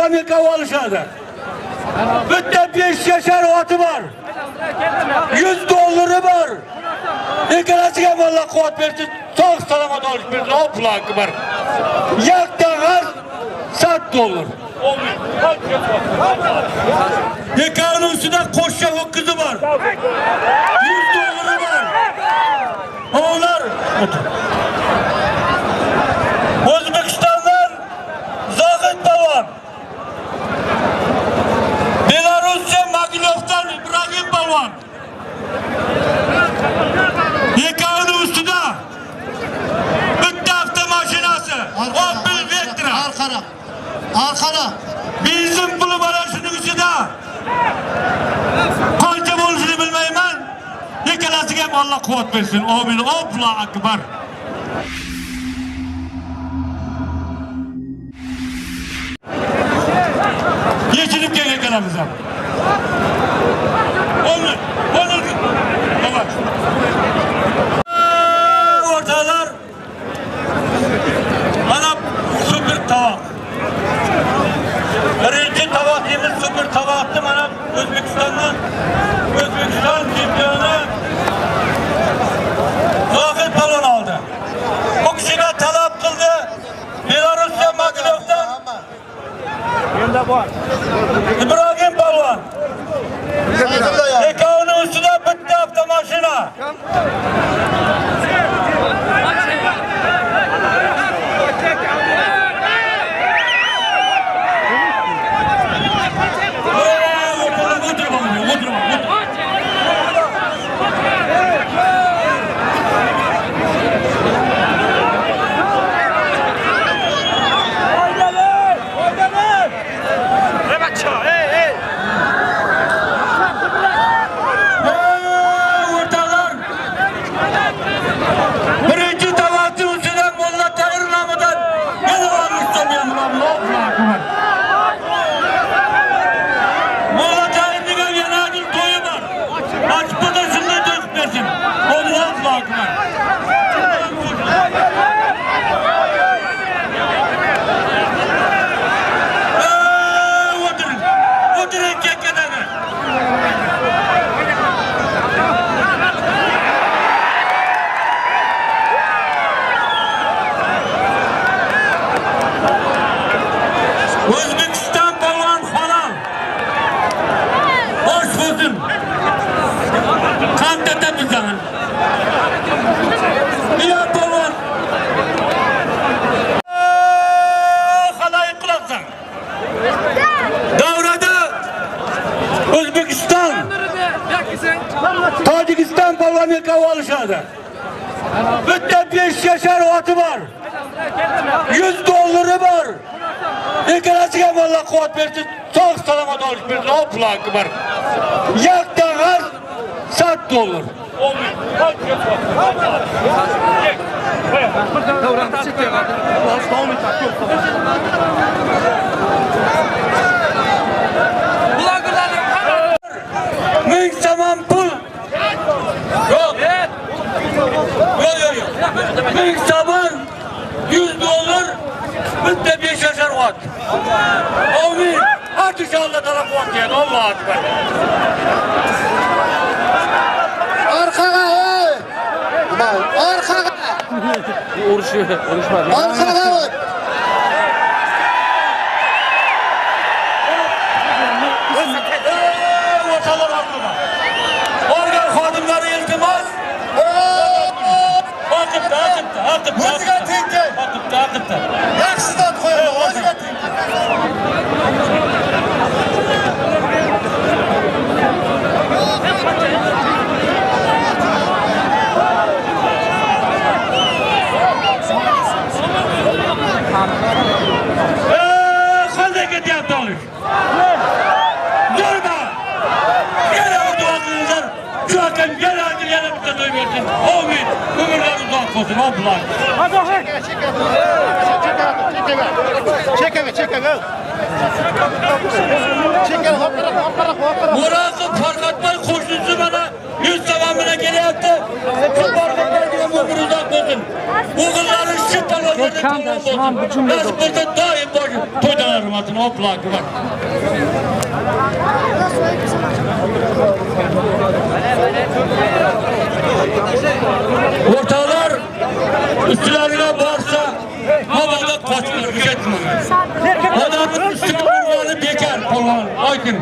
polvon ikkovi olishadi. Bitta 5 yashar oti bor. 100 dollari bor. Ikkalasiga ham Alloh quvvat bersin, sog' salomat olish bersin. Allohu akbar. Yakta g'arz 100 dollar. Ikkovini ustida qo'shcha ho'kizi bor. 100 dollari bor. Ular O'zbekistondan Zohid polvon, Belaruscha Mogilyovdan Ibragim polvon. Ikkovini ustida bitta avtomashinasi, Opel Vectra. Orqaroq. Orqaroq. Benzin puli mana shuning ichida. Qancha bo'lishini bilmayman. Ikkalasiga ham Alloh quvvat bersin. Amin. Allohu akbar. Yechinib kelgan ikkalamiz ham. Olur, olur. Tamam. O'rtoqlar, mana super tovoq. Birinchi tovoq deymiz, super tovoqni mana O'zbekistondan O'zbekiston chempioni Zohid polvon oldi. Bu kishiga talab qildi Belarusya Mogilyovdan Ibragim polvon. Ikkovini ustida bitta avtomashina. O'tirma, o'tirma, o'tirma. O'rtoqlar, birinchi tovoqni ustidan Mulla Tahir nomidan yana Rustam Allohu akbar. Mulla Tahirning ham yana bir to'yi bor. Ochib bo'lsa shunday to'y qilib bersin. Allohu akbar. O'tiring. O'tiring kekkadagi. O'zbekiston polvon halol. Bosh bo'lsin. Qandata bizdan. Ya polvon. Xaloyiq quloqsan. Davrada O'zbekiston Tojikiston polvoni ikkovi olishadi. Bitta 5 yashar oti bor. 100 dollari bor. Ikkalasiga ham Alloh quvvat bersin, sog' salomat olish bersin. Allohu akbar. Yakta g'arz 100 dollar. Ming saman pul. Yo'q. Yo'q, yo'q, yo'q. 1000 saman 100 dollar bitta 5 yashar ot. Amin. Hadi inshaalloh taolo quvvat beradi. Allohu akbar. Orqaga, ey! Orqaga! Urushmadi. Orqaga o't! O'rtoqlar orqada. Organ xodimlari iltimos. Oqibdi, oqibdi, oqibdi. O'ziga tekke. Oqibdi, oqibdi. Yaxshidan qo'yaman, o'ziga tekke. Qanday ketyapti olish? Zo'rma! Yana bir duo qilinglar. Shu akam yana yana bitta to'y bersin. Amin. Umrlari uzoq bo'lsin. Alloh. Chekave, chekave. Chekave, orqaroq, orqaroq, orqaroq. Muroqib Farhodboy qo'shnisi mana 100 tomon bilan kelyapti. Shu Farhodboyga ham umri uzoq bo'lsin. O'g'illari shu palonlarda Polvon bo'lsin. Nasib bo'lsa doim boshi to'ydalar hurmatini. Allohu akbar. O'rtoqlar ustilariga borsa mabodo qochinglar, ketmanglar. Odamni ustiga borgani bekor polvon. Ayting.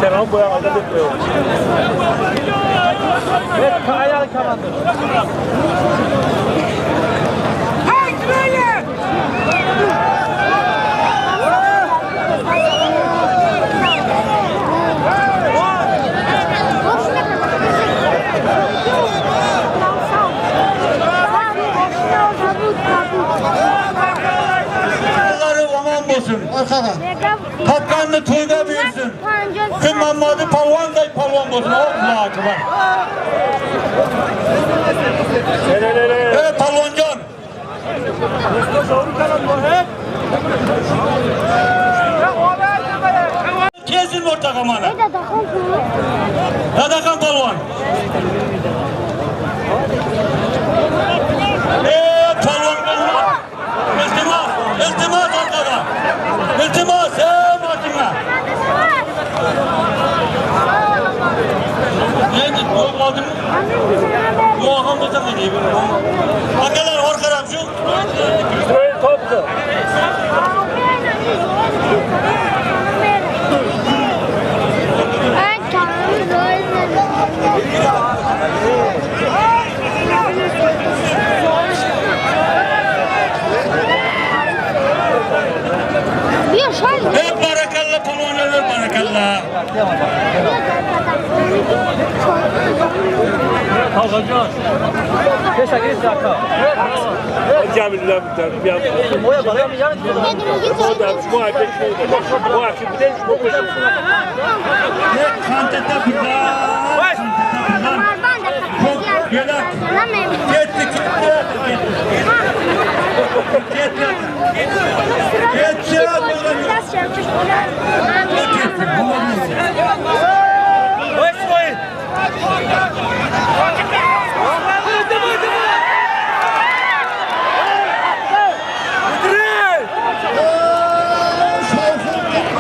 Selam boya adam etmiyor. Evet, ayağı kapandı. Yolları omon bo'lsin. Orqaga. Topganni to'yga buyursin. Kim Mamadi polvonday polvon bo'lsin. Allohu akbar. Ey polvonjon. Kezin o'rtaga mana. Dadaxon polvon. Ey polvon, iltimos, iltimos orqaga. Iltimos, ey mashina. Endi qo'yib oldimmi? Yo'g'on bo'lsa qanday? Akalar orqadan shu. Topdi. Ey barakalla polvonlar, barakalla. Kantete bunlar. Çok yelak. Ketdi, ketdi, ketdi. Ketdi. Ketdi.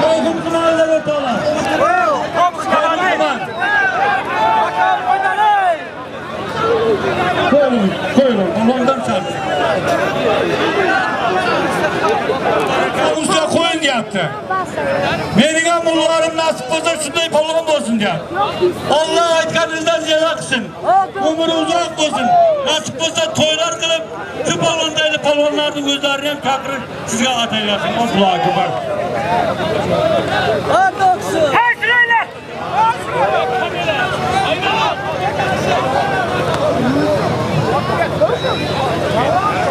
Qo'yg'im tumanlar o'rtoqlar. Qo'yg'im, qo'yg'im, polvondan sal. Usta qo'yin deyapti. Mening ham ullarim nasib bo'lsa shunday polvon bo'lsin deyapti. Alloh aytganingizdan ziyoda qilsin. Umri uzoq bo'lsin. Nasib bo'lsa to'ylar qilib, shu polvondayli polvonlarning o'zlarini ham chaqirib sizga ataylasin. Allohu akbar.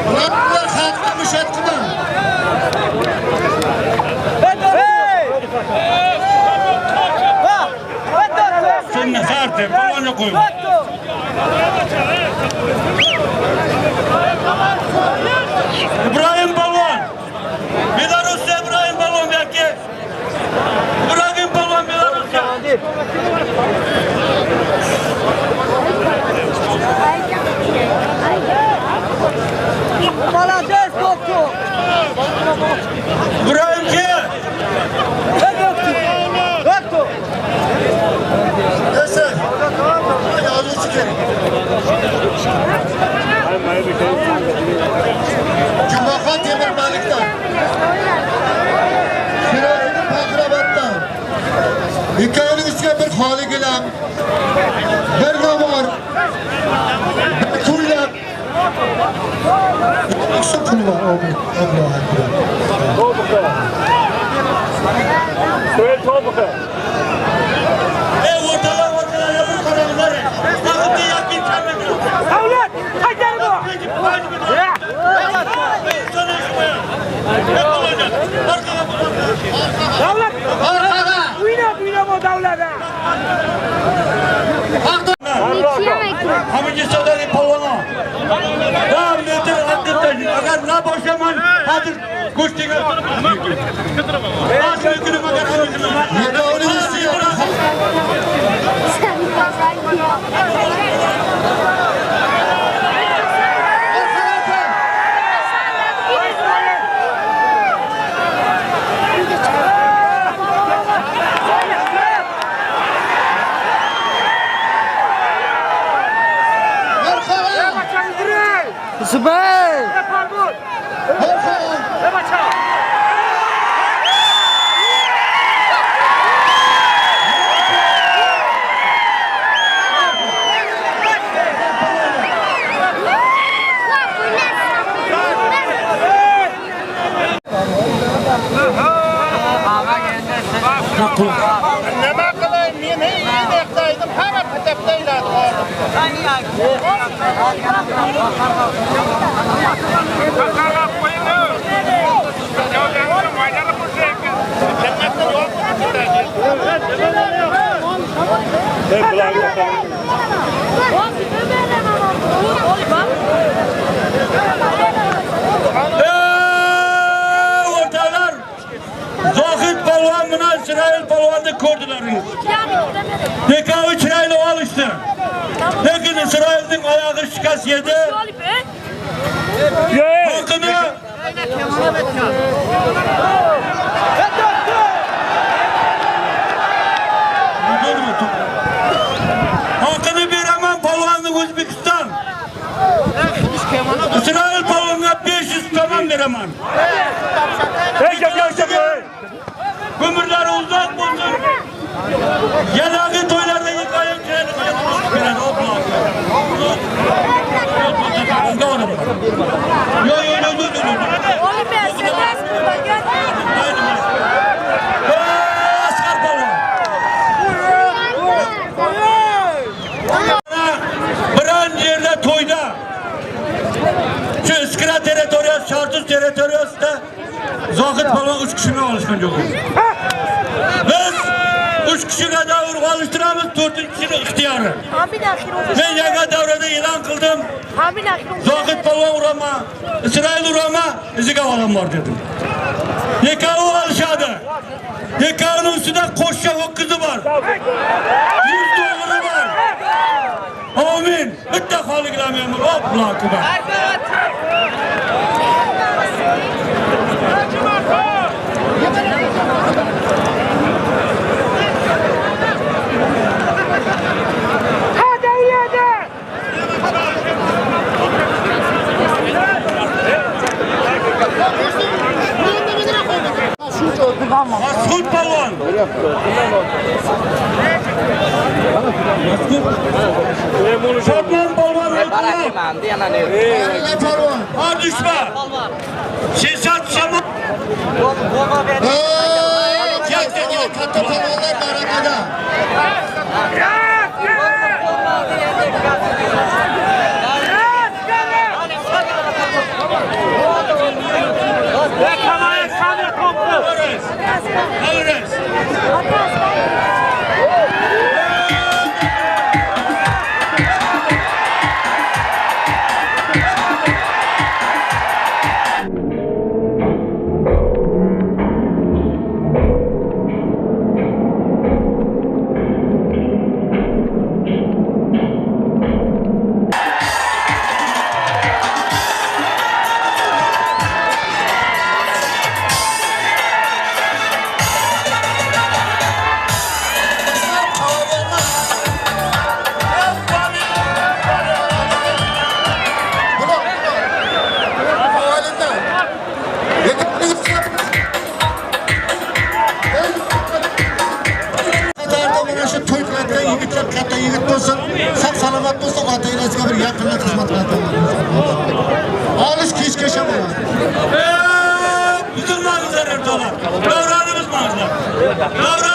Ular xalqni mushat qilma. Sen sarti, polvonni qo'y. İbrahim polvon. Belarusya İbrahim polvon belki. İbrahim polvon Belarusya. Молодец, доктор! İbrahim ki. Доктор! Neyse. Yozuvchi kerak. Jumaxon Temir Malikdan. Sirojiddin Paxraboddan. Ikkovining ustiga bir xoli gilam, bir novor, bir ko'ylak. Shu pul bor, Allohu akbar. Ey o'rtoqlar, o'rtoqlar, bir qaranglar. Vaqtda yaqin chamadi. Davlat! Qaytarib bu! Davlat! Orqaga. O'ynab, o'ynab o davlat! Hamıcı Sadari polvona. Da meter hozir go'shtga. Nima qilay, men yemakdaydim, hamma patabdayladi hozir. O'rtoqlar, Zohid polvon bilan Isroil polvonni ko'rdilaringiz. Ikkovi chiroyli olishdi. Lekin Isroilning oyog'i shikast yedi. Haqini haqini beraman polvonni O'zbekiston. Isroil polvonga 500 tomon beraman. Ömürleri uzak olsun. Yanagi to'ylarda yıkayın, biron yerda to'yda shu Iskra territoriyasi, Chorsu territoriyasida Zohid polvon 3 kishini olishgan yo'q. Biz 3 kishiga davr olishtiramiz, 4-kishini ixtiyori. Men yangi davrada e'lon qildim. Zohid polvon urama, Isroil urama, iziga odam bor dedim. Ikkovi olishadi. Ikkovining ustida qo'shcha ho'kizi bor. 100 to'g'ri bor. Amin. Bitta xoliklarni hop akubar. Mas'ud polvon. Shodmon polvon. Düşma. Şehzat Şamon. Katta polvonlar barakada. Salomat bo'lsin, ota-onasiga bir yaqinlik xizmat qiladi. Olish kechgacha bo'ladi. Buzilmangizlar o'rtoqlar. Davronimiz mangizlar.